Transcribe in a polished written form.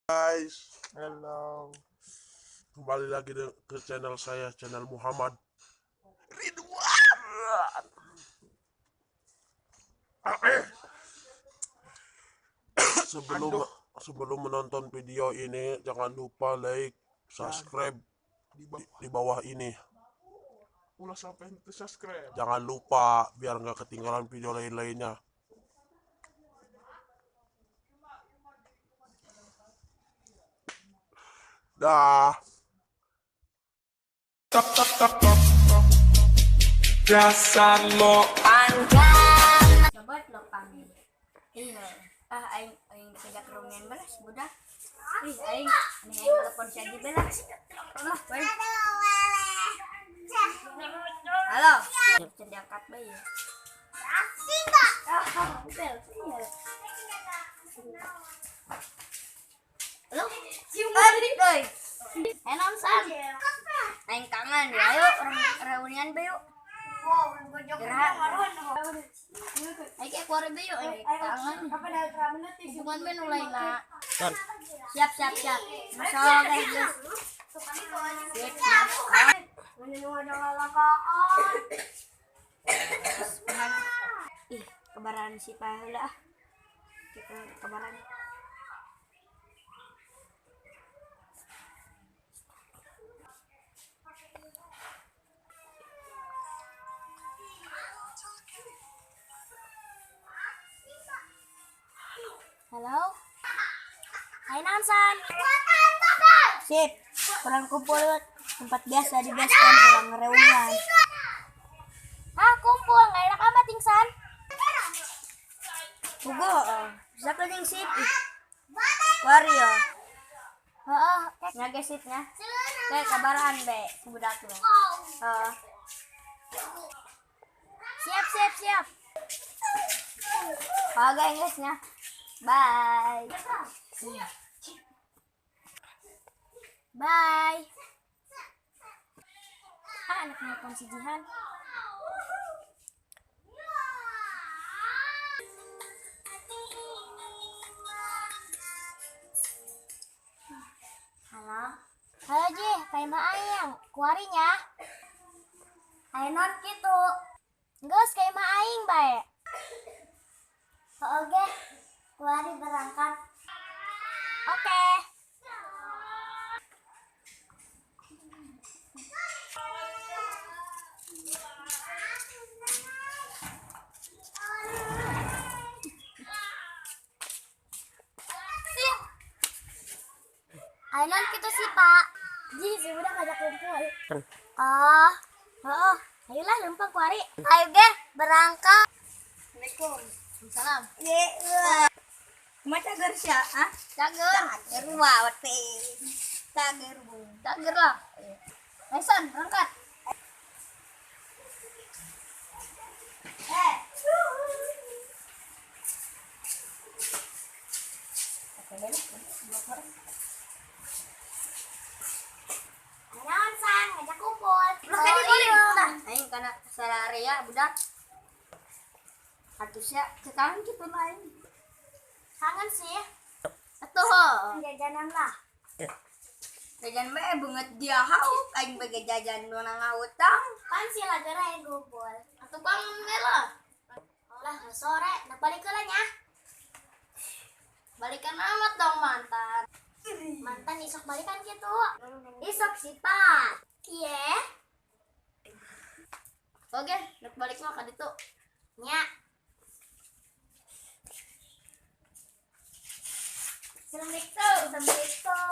Guys, Halo. Kembali lagi ke channel saya, channel Muhammad Ridwan. Sebelum Aduh. sebelum menonton video ini, jangan lupa like, subscribe Di bawah. di bawah ini. Ulah sampai itu subscribe. Jangan lupa biar nggak ketinggalan video lain-lainnya. Dah. Tok tok tok tok. Dasar lo. Coba lo kami. Iya. Ah, aing aing kerja kerumian belas budak. Ih, aing nih aing telepon si Adi belas. Lah, baik. Halo. Can diangkat bae ya. Ah, bel. Halo. Cium deui. Enon san. Aing kangen ya. Ayo reunian be yuk. Gerak. Ayo kayak keluar be yuk. Aing kangen. Hubungan be nu lain. Siap siap siap. Masuk guys. Sip, siap. Ih, kabaran si paheula ah. Kabaran. Halo. Hai Nansan. Sip. Kurang kumpul tempat biasa di base camp kurang reunian. Ah, kumpul nggak enak amat Ingsan. Pugo, bisa kencing sip. Wario. Heeh, ngage sipnya. Kayak kabaran be, si budak tuh. Heeh. Siap, siap, siap. Kagak Inggrisnya. Bye. Bye. Ah, anak nelpon si Jihan. Halo. Halo Ji, kayak mah aing, kuarinya. Ayo non gitu. Geus kayak mah aing bae. Oke, kuari berangkat. Oke. Sip. Ayo non gitu sih, Pak. Ji, si budak ngajak kumpul. Oh, oh, ayolah lempang kuari. Ayo ge, berangkat. Assalamualaikum. Salam. Ye, Cuma cager sih, ah? Cager. Cager banget, Cager, bu. Cager lah. Ayo San, berangkat. Naon San, ngajak kumpul. Lah, kan diboleh. Aing kana sararea budak. Atusnya sekarang gitu lain. Kangen sih. Atuh. Jajanan lah. Jajan bae beungeut dia hauk aing bege jajan nu ngahutang. Pan sih lagera yang kumpul. Atuh kangen we lah. Lah, sore, nak balik ke nya. Balikan amat dong mantan. Mantan isok balikan gitu. Isok sih, Pak. Iya. Oke, nak balik mah ka ditu. Nya. Assalamualaikum. Assalamualaikum.